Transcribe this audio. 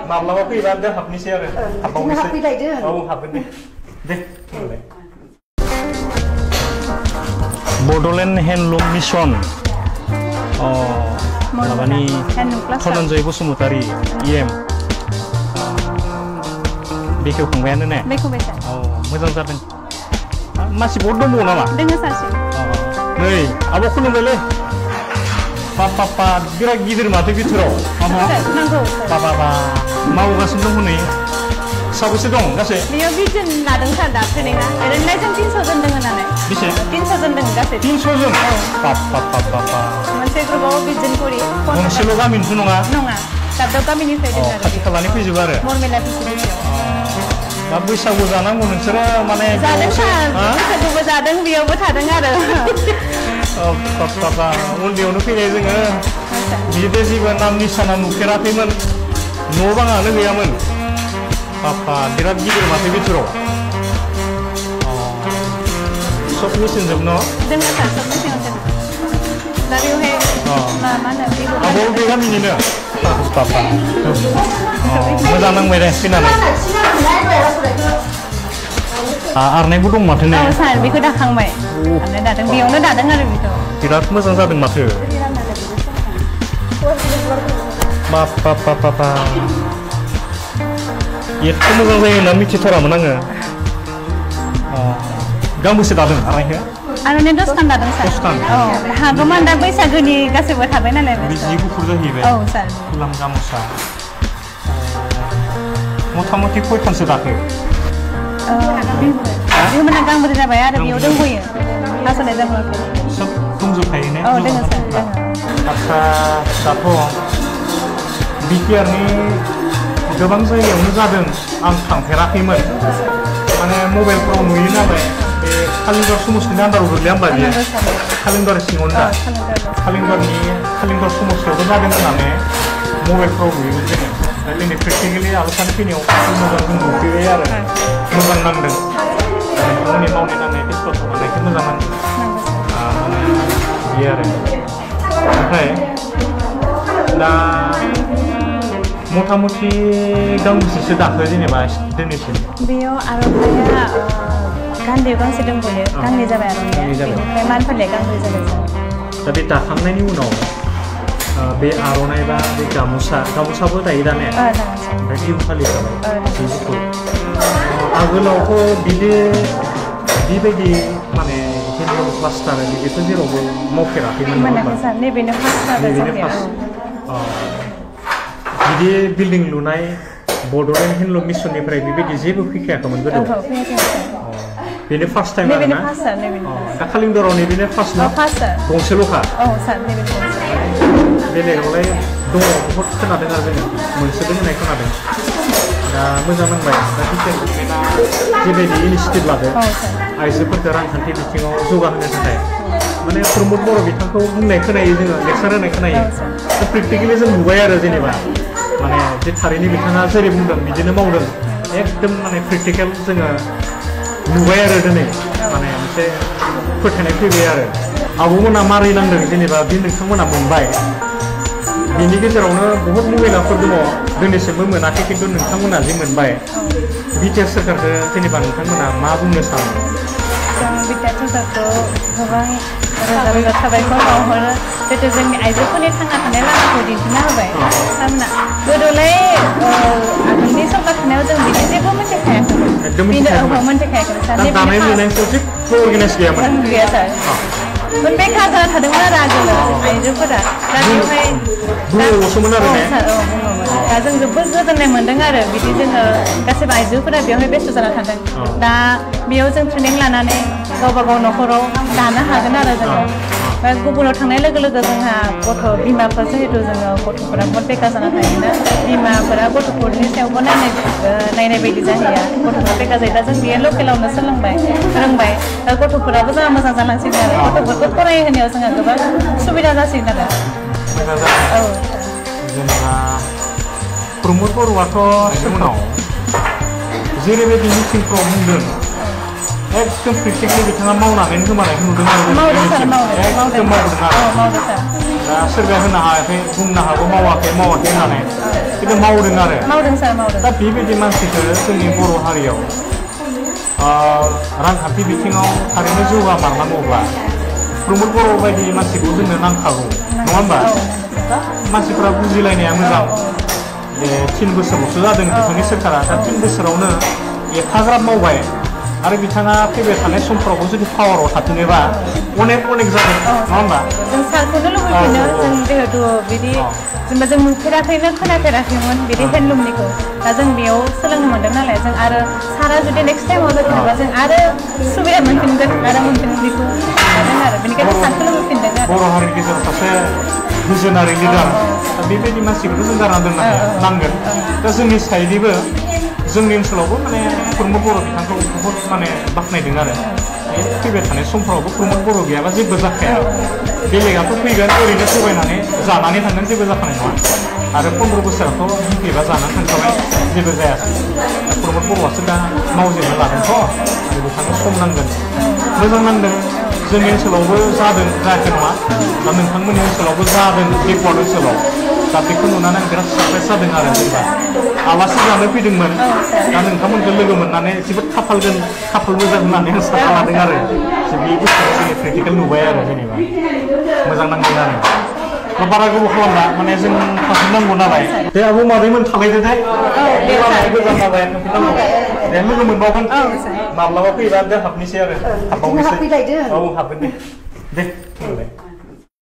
माब्लाबा फैबा दा हाबनोसै आरो हाबबावनोसै औ हाबगोन दे बड'लेण्ड हेन्दलुम मिसन माबानि धनन्जय बसुमतारी इएम बेखेवखांबायानो ने औ मोजां जादों मानसि बहुत दंबावो नामा दोङो सासे नै आब' खुलुमबायलै पापा बिराद गिदिर माथो बिथोराव नांगौ बाबा मावगासिनो दं हनै साबेसे दं गासै बेयाव बिजन लादों सार दा ट्रेनिंआ ओरैनोलाय जों 300 जन दङ होननानै बेसे 300 जन दङ गासै 300 जन पापा मोनसे ग्रुपआव बिजन करि गंसेल' गामिनिथ' नङा दाब गामिनिफ्राय दङ आरो खाथि खालानि फैजोबो आरो मरमेला फेसिलिटियाव दा बैसागु जानांगौ नोंसोरो माने जादों सार बैसागुबो जादों बेयावबो थादों आरो पापा उन्दैयावनो फैनाय जोङो बिदि जेबो नाम निसाना नुफेराखैमोन न' बाङानो गैयामोन पापा बिराद गिदिर माथो बिथोराव सब मेसिनजोब न' दोङो सार सब मेसिनाव दोङो दा बेवहाय मा होनो आब' बे गामिनिनो पापा मोजां नांबाय दे फैनानै आरनायबो दं माथो ने औ सार बेखौ दाखांबाय दादों बेयावनो दादों आरो बेखौ बिराद मोजां जादों माथो पापा एथ' मोजां जायो होनना मिथिथारामोन आङो गांबेसे दादों आरनायखौ आरनाय 10 खान दादों सार औ हागौमोन दा बैसागोनि गासैबो थाबाय नालाय बे जि गुफुर जाहैबाय औ सार खुलाम गामसा मथा मथि खयखानसो दाखो बिहोमोना गांब्रै जाबाय आरो बेयाव दंबोयो हास'नाय जाबाय सब दंजोबखायो ने औ दोङो सार दोङो आदसा दाथ' बिटिआरनि गोबां जायगायावनो जादों आं थांफेराखैमोन माने मबाइलफ्राव नुयो नालाय बे खालिंदर समस्थिनि आन्दाराव गोग्लैया होमबा बेयो खालिंदर सिङावनो दा खालिंदर समस्थियावथ' जादों होननानै मबाइलफ्राव नुयोमोन जोङो दिनै प्रेक्टिकेलि आलासि फैनायाव मोजां जों नुफैबाय आरो मोजां नांदों गावनि मावनाय दांनाय बेस्थ' थानायखौ मोजां नांदों बियो आरो ओमफ्राय दा मथा मथि गांबेसेसो दाखो जेनेबा दिनैसिम बेयाव आर'नाइया गांनैयाव गांसे दंबोयो गांनै जाबाय आर'नाइया बेनिफ्राय मान फालिया गांब्रै जाबाय दा बे दाखांनायनि उनाव बे आर'नाइ बा बे गामसाबो दायो दा ने ओमफ्राय बिहु फालि जाबाय जि गुफुर आगोलावथ' बेबायदि माने हेन्दलुम क्लास्टार बिदिथ' जेरावबो मावफेराखैमोन नैबेनो फार्स्ट बिदि बिल्डिं लुनाय बड'लेण्ड हेन्दलुम मिसननिफ्राय बेबायदि जेबो फैखायाखैमोन गोदो बेनो फार्स्ट टाइम आरो ना दा खालिंदराव नैबेनो फार्स्ट ना गंसेल'खा बेलेगावलाय दङ बहुद खोनादों आरो जोङो मोनसेबो होनाय खोनादों दा मोजां नांबाय दा बिटिआर गभर्नमेन्टआ जेबायदि इनिसियेटिभ लादों आइजोफोरखौ रांखान्थि बिथिङाव जौगाहोनो थाखाय माने प्रमद बर' बिथांखौ बुंनाय खोनायो जोङो लेक्सार होनाय खोनायो दा प्रेक्टिकेलि जों नुबाय आरो जेनेबा माने जे थारैनो बिथाङा जेरै बुंदों बिदिनो मावदों एकदम माने प्रेक्टिकेल जोङो नुबाय आरो दिनै माने मोनसे फोथायनाय फैबाय आरो आब'मोना मारै नांदों जेनेबा बे नोंथांमोना मोनबाय बिनि गेजेरावनो बहुत महिलाफोर दङ दिनैसिमबो मोनाखै खिन्थु नोंथांमोना जे मोनबाय बिटिआर सोरखारखौ जेनेबा नोंथांमोना मा बुंनो सानो बिटिआर सोरखारखौ गोबां रोजा रोजा साबायखर बावहरो जिहेतु जोंनि आइजोफोरनि थांना थानाय लामाखौ दिन्थिना होबाय सारमोना गोदोलाय आगोलनि सरकार थानायाव जों बिदि जेबो मोनथिखायाखैमोन दानाय लुनायखौ जेबो अर्गेनाइज गैयामोन गैया सार बेखार जाना थादोंमोन आरो आगोलाव आइजोफोरा दा बेवहाय बुङोमोन आरो ने दा जों जोबोद गोजोननाय मोन्दों आरो बिदि जोङो गासैबो आइजोफोरा बेवहाय बेस्थ' जाना थादों दा बेयाव जों ट्रेनिं लानानै गावबा गाव न'खराव दानो हागोन आरो जोङो गुबुनाव थांनाय लोगो लोगो जोंहा बिमाफोर जिहेतु जोङो गथ'फोरा बहुत बेकार जाना थायोना बिमाफोरा गथ'फोरनि सायावबो नायनाय बायदि जाहैया गथ'फोरा बेकार जायो दा जों बेयो लकेलावनो सोलोंबाय रोंबाय दा गथ'फोराबो जोंहा मोजां जालांसिगोन आरो गथ'फोरखौ फरायहोनायाव जोंहा गोबां सुबिदा जासिगोन आरो औ जेनेबा प्रमद बर'आथ' उनाव जेरैबायदि मिटिंफ्राव बुंदों एकदम प्रेक्टिकेलि बिथाङा मावनानै गोमानायखौ नुदों आरो मावदों सार मावदों एकदम मावदों आरो मावदों सार दा सोरबाया होनो हायाखै बुंनो हागौ मावाखै होननानै खिन्थु मावदों आरो मावदों सार मावदों दा बेबायदि मानसिखौ जोंनि बर' हारियाव रांखान्थि बिथिङाव थारैनो जौगामारनांगौब्ला प्रमद बर' बायदि मानसिखौ जोंनो नांखागौ नङा होमबा मानसिफ्रा बुजिलायनाया मोजां बे 3 बोसोरावसो जादों बिथांनि सोरखारा दा 3 बोसोरावनो एफाग्राब मावबाय आरो बिथाङा फैबाय थानाय समफ्रावबो जुदि पावाराव थाफिनोबा अनेक जागोन नङा होमबा जों सारखौनो लुबैफिनो जों जिहेतु बिदि जेनेबा जों नुफेराखैनो खोनाफेराखैमोन बिदि हेन्डलुमनिखौ दा जों बेयाव सोलोंनो मोनदों नालाय जों आरो सारा जुदि नेक्स्ट टाइमाव जाफिनोबा जों आरो सुबिदा मोनफिनगोन आरो मोनफिनगोन बेखौ लादों आरो बेनिखायनो सारखौ लुबैफिनदों आरो बर' हारिनि गेजेराव सासे भिजनारि लिडार दा बेबायदि मानसिखौथ' जों गारना दोननो नांगोन दा जोंनि साइडनिबो जोंनि ओनसोलावबो माने प्रमद बर' बिथांखौ बहुत माने बाख्नायदों आरो फैबाय थानाय समफ्रावबो प्रमद बर' गैयाबा जेबो जाखाया बेलेगाथ' फैगोन ओरैनो थगायनानै जानानै थांगोन जेबो जाखानाय नङा आरो 15 बोसोराथ' गिदिबा जानानै थांखाबाय जेबो जायासै दा प्रमद बर'आसो दा मावजेननो लादोंथ' आरो बिथांनो सम नांगोन मोजां नांदों जोंनि ओनसोलावबो जादों जायाखै नङा दा नोंथांमोननि ओनसोलावबो जादों बेकवार्ड ओनसोलाव दा बेखौ नुनानै आं बिराद सारप्राइज जादों आरो जेनेबा आलासि जानो फैदोंमोन दा नोंथांमोनखौ लोगो मोननानै जोबोद खाफाल मोजां होननानै आं सानना लादों आरो जे बे बुस्थुखौ जोङो प्रेक्टिकेल नुबाय आरो जेनेबा मोजां नांदों आरो बारा गोबाव खालामला माने जों थांफिननांगौ नालाय दे आब' मादैमोन थालायदो दे गोजान जाबाय थांफिननांगौ दे लोगो मोनबावगोन माब्लाबा फैबा दे हाबनोसै आरो हाबबावनोसै औ हाबगोन दे